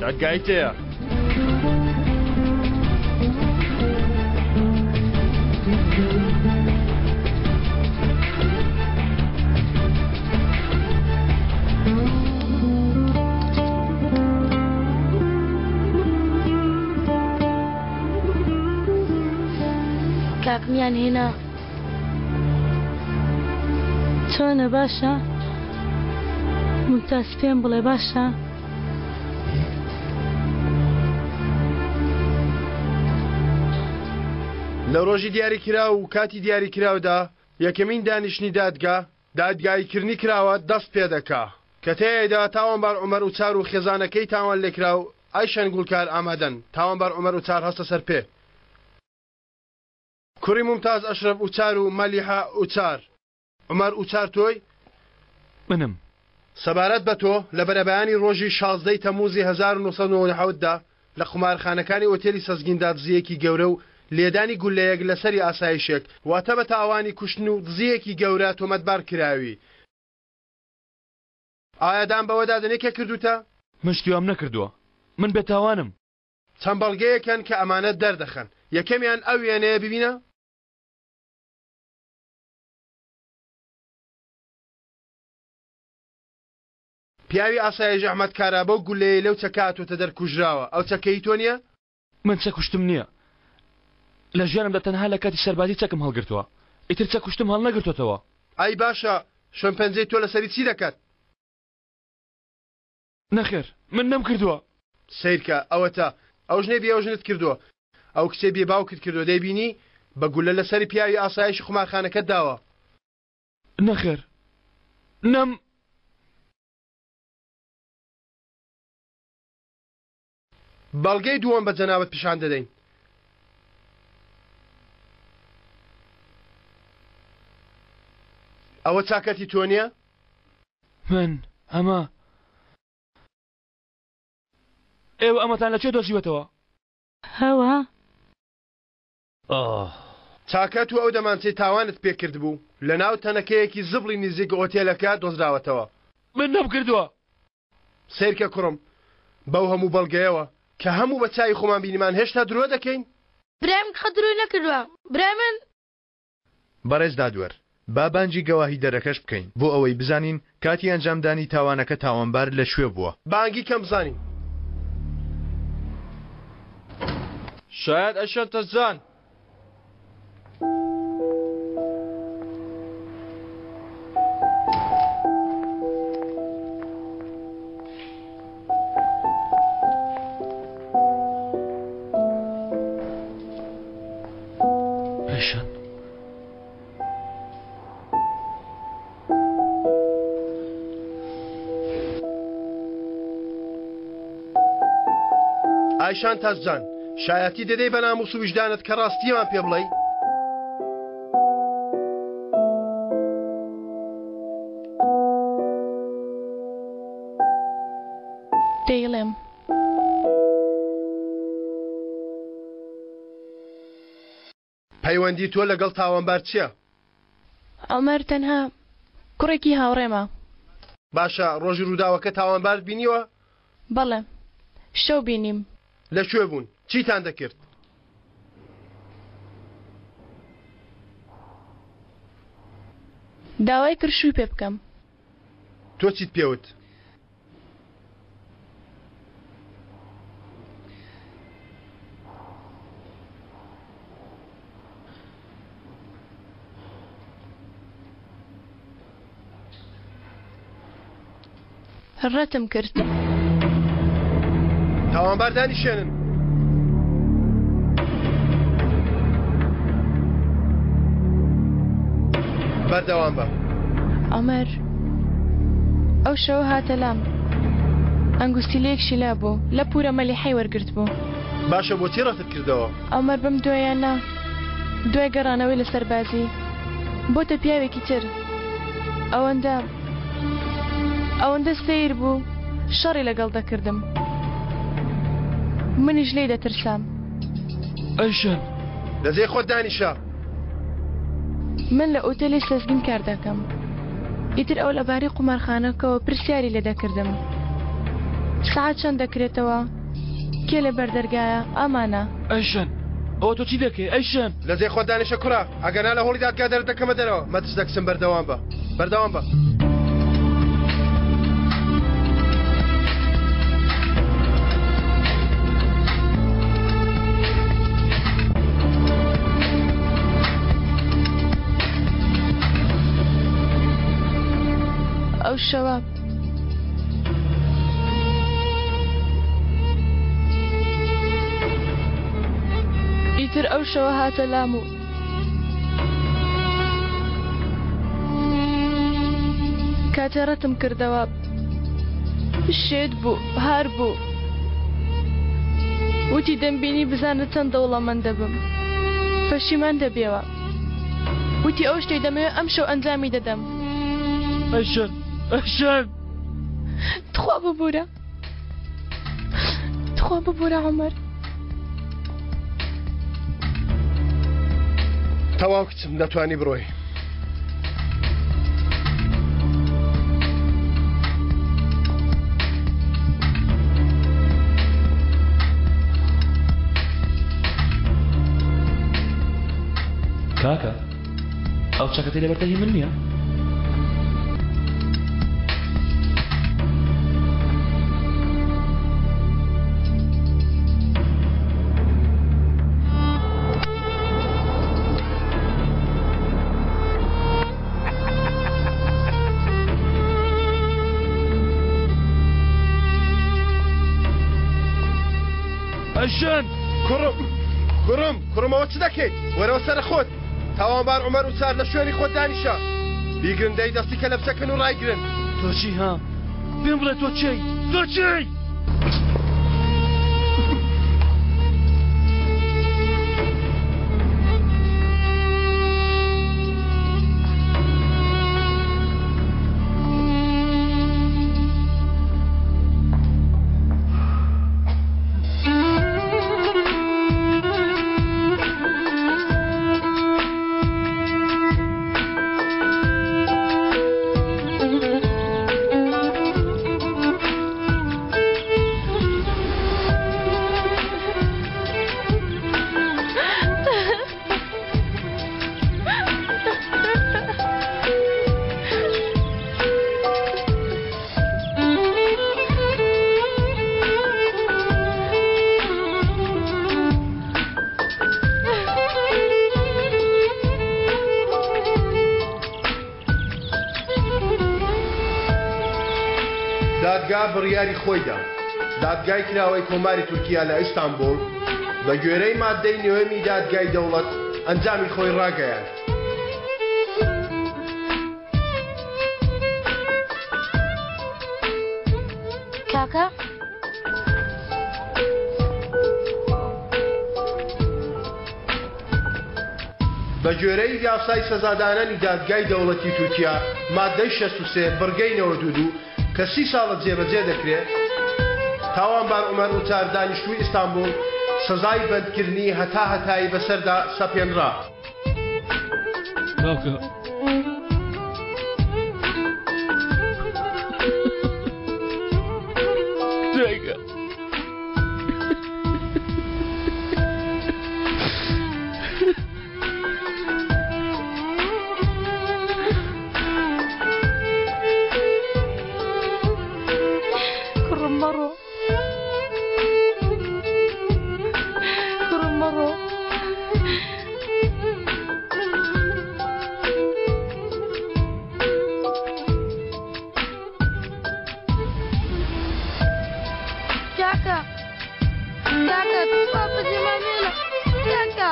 دادگایی تێیە. کاکمیان هێنا. چۆنە باشە؟ ممتاز پێم بڵێ باشە؟ لە ڕۆژی دیاریکراو و کاتی دیاریکراودا یەکەمین دانیشتنی دادگا، دادگاییکردنی کراوە دەست پێدەکا، کە تێیدا تاوانبار عومەر ئوچار و خێزانەکەی تاوانلێکراو ئایشەن گوڵکار ئامادەن، تاوانبار عومەر ئوچار هەستە سەر پێ. کوڕی مومتاز ئەشرەف ئوچار و مەلیحە ئوچار. عومەر ئوچار تۆی؟ منم. سەبارەت بە تۆ، لە بەرەبەیانی ڕۆژی 16 ی تەمموزی 1997 دا لە قومارخانەکانی ئۆتێلی سەزگیندا دزییەکی گەورە و لێدانی گوللەیەک لە سەری ئاسایشێک، واتە بە تاوانی کوشتن و دزییەکی گەورە تۆمەتبار کراوی. ئایا دان بەوەدا دەنێی کە کردووتە؟ من شتی وام نەکردووە. من بێتاوانم. چەند بەڵگەیەک هەن کە ئەمانە دەردەخەن. یەکەمیان ئەو وێنەیە ببینە. پیاوی ئاسایش ئەحمەد کارا بەو گوللەیەی لەو چەکە هاتۆتە دەر کوژراوە، ئەو چەکە هی تۆ نییە؟ من چەک کوشتم نییە. لە ژیانمدا تەنها لە کاتی سەربازی چەکم هەڵگرتووە، ئیتر چەک کوشتم هەڵنەگرتۆتەوە. ئەی باشە شوێنپەنجەی تۆ لەسەری چی دەکات؟ نەخێر من نەمکردووە. سەیرکە ئەوەتا ئەو ژنەی بێوەژنت کردووە، ئەو کچەی بێ باوکت کردووە دەیبینی؟ بە گوللە لە سەری پیاوی ئاسایشی قومارخانەکەت داوە. نەخێر نەم. بەڵگەی دووەم بە جەنابت پیشان دەدەین. ئەوە چاکەتی تۆ نییە؟ من ئەمە ئێوە ئەمەتان لە کوێ دۆزیوەتەوە؟ هەوە. ئاه. چاکەت و ئەو دەمانچەی تاوانت پێ کردبوو لەناو تەنەکەیەکی زبڵی نزیک ئۆتێلەکە دۆزراوەتەوە. من نەمکردووە. سەیرکە کوڕم، بەو هەموو بەڵگەیەوە کە هەموو بە چاوی خۆمان بینیمان هێشتا درۆ دەکەین؟ برای من قەت درۆی نەکردووە، برای من. بەڕێز دادوەر، با بانگی گەواهیدەرەکەش بکەین بۆ ئەوەی بزانین کاتی ئەنجامدانی تاوانەکە تاوانبار لە کوێ بووە. بانگی کەم بزانین. شایەد ئەشەن تەزجان. ئەیشان. ئایشان تازجان، شایەتی دەدەی بە ناموس و ویژدانت کە ڕاستیمان پێ بڵێی؟ دەیڵێم. پەیوەندی تۆ لەگەڵ تاوانبار چیە؟ عومەر تەنها کوڕێکی هاوڕێمە. باشە ڕۆژی ڕووداوەکە تاوانبارت بینیوە؟ بەڵێ شەو بینیم. لە کوێ بوون؟ چیتان دەکرد؟ داوای کرد شووی پێ بکەم. تۆ چیت پێ وت؟ ڕەتم کرد. تاوانبار دانیشێنن. بەردەوام بە. عومەر ئەو شەوە هاتە لام ئەنگوستیلەیەکشی لابوو لە پورە مەلیحەی وەرگرتبوو. باشە بۆچی ڕەتت کردەوە؟ عومەر بەم دوایانە دوای گەڕانەوەی لە سەربازی بۆتە پیاوێکی تر ئەوەندە ئەوەندە سەیر بوو شەڕی لەگەڵ دەکردم منیش لێی دەترسام. ئەیشان. لە جێی خۆت دانیشە. من لە ئوتێلی سەزگین کار دەکەم. ئیتر ئەو لەبارەی قومارخانەکەوە پرسیاری لێ دەکردم. سەعات چەند دەکرێتەوە؟ کێ لە بەر دەرگایە؟ ئامانە. ئەیشەن ئەوە تۆ چی دەکەی ئەیشەن؟ لە جێی خۆت دانیشە کوڕە، ئەگەرنا لە هۆڵی دادگا دەرت دەکەمە دەرەوە. مەترسە کچم بەردەوام بە. بەردەوام بە. ئەو شەوە ئیتر ئەو شەوە هاتە لام و کاتێ ڕەتم کردەوە شێت بوو هار بوو وتی دەمبینی بزانە چەند دەوڵەمەند دەبم پەشیمان دەبیەوە وتی ئەو شتەی دەمەوێت ئەمشەو ئەنجامی دەدەم. ئەیشەن ئەیشەن. تخوا ببورە تخوا ببورە عومەر. تەواو کچم دەتوانی بڕۆی. کاکە ئەو چەکەتەی لەبەرتە هی من نییە؟ ئەژەن! کوڕم کوڕم کوڕم ئەوە چ دەکەیت؟ وەرەوە سەر خۆت تاوانبار عومەر ئوچار لە شوێنی خۆت دانیشە بیگرن دەی دەستی کەلەپچەکەن و ڕایگرن. تۆ چی ها؟ پێم بڵێ تۆ کێی؟ تۆ کێی؟ دادگا بڕیاری خۆی دا. دادگای کراوەی کۆماری تورکیا لە ئیستانبوڵ بە گوێرەی ماددەی نۆیەمی دادگای دەوڵەت ئەنجامی خۆی ڕاگەیاند. کاکە؟ بە گوێرەی یاسای سەزادانانی دادگای دەوڵەتی تورکیا ماددەی 63 بڕگەی 92 کە 30 ساڵە جێبەجێ دەکرێت، تاوانبار عومەر ئوچار دانیشتووی ئیستانبوڵ سزای بەندکردنی هەتا هەتایی بەسەردا سەپێنرا. کاکە. دایکە. کوڕم مەڕۆ. کوڕم مەڕۆ. کاکە کاکە تخوا بەجێمان مێلە کاکە.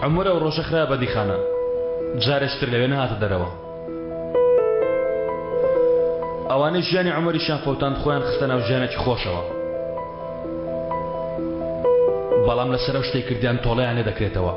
عومەر ئەو ڕۆژە خرایە بەندیخانە. جارێکی تر لەوێ نەهاتە دەرەوە. ئەوانەی ژیانی عومەریشیان فەوتاند خۆیان خستە ناو ژیانێکی خۆشەوە. بەڵام لەسەر ئەو شتەی کردیان تۆڵەیان لێ دەکرێتەوە.